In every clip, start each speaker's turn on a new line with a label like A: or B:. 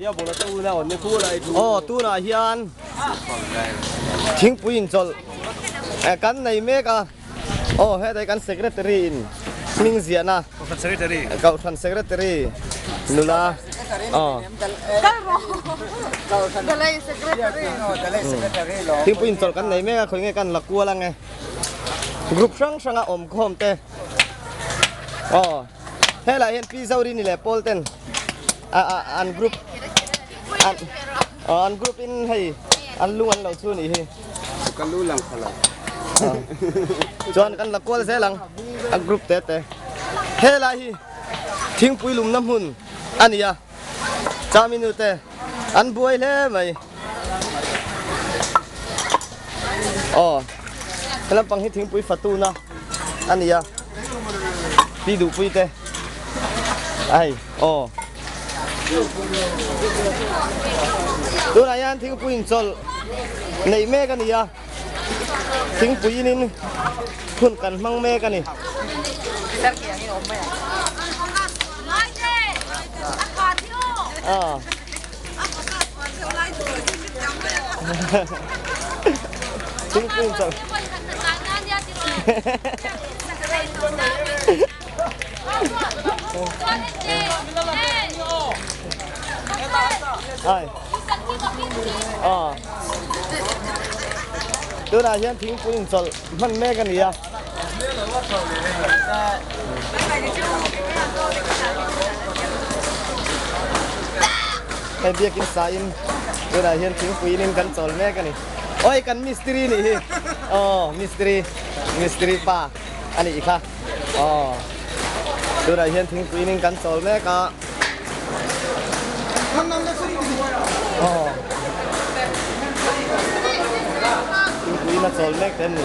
A: Aw tunah hian thingpui inchawlh kan nei mek a. Aw hetlai kan secretary in hming ziahna Kohhran secretary nula aw thingpui inchawlh kan nei mek a khawi nge kan la kual ang e group hrang hranga awm khawm te aw helaiah hian Pi Zorini leh Paul ten a a an group an aw an group in hei an lung an lo chu nih hi.
B: Ka lu lang kha lo.
A: Chuan kan la kual zel ang a group te te. Helai hi thingpui lumna hmun a ni a, chami nu te an buai hle mai. Aw he lampang hi thingpui fatuna a ni a, pi duhpui te a hei aw. Tunah hian thingpui inchawlh neih mek a ni a, thingpui inin hun kan hmang mek a ni. Thingpui inchawlh. Ai. Aw. Tunah hian thingpui inchawlh hman mek a ni a. Hei biakin sain tunah hian thingpui in kan chawl mek a ni. Oi kan mistiri nih hi. Aw mistiri mistiri pa. A nih kha aw tunah hian thingpui in kan chawl mek a aw thingpui in a chawl mek te an ni.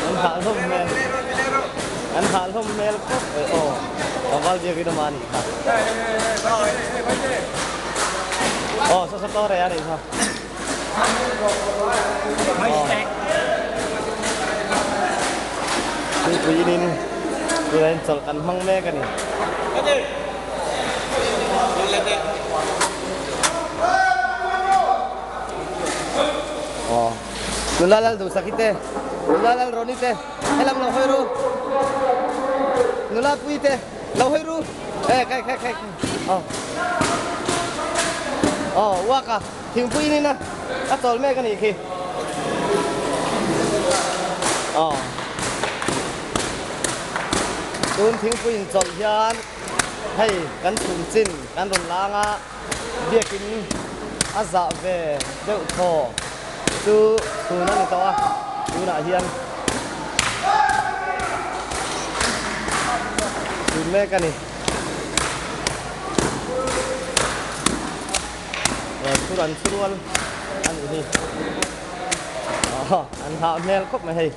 A: An hah hlawm hmel an hah hlawm hmel khawp mai aw tlangval biakin a mah anih kha aw saw saw tawh reh anih kha aw thingpui in tunah hian chawlh kan hmang mek ani. Aw. Nula lal duhsak hi te, nula lal Ronnie te, helam lo hawi ru. Nula pui te, lo hawi ru. Eh, kai kai kai. Oh. Oh, waka thingpui in a a chawl mek anih khi. Oh. Tun thingpui in chawlh hian hei kan chhum chin kan rawn lang a. Biakin a zah ve deuh thaw chu chhun a ni tawh a, tunah hian chhun mek a ni. Chhur an chhurual a nih hi. An hah hmel khawp mai hei.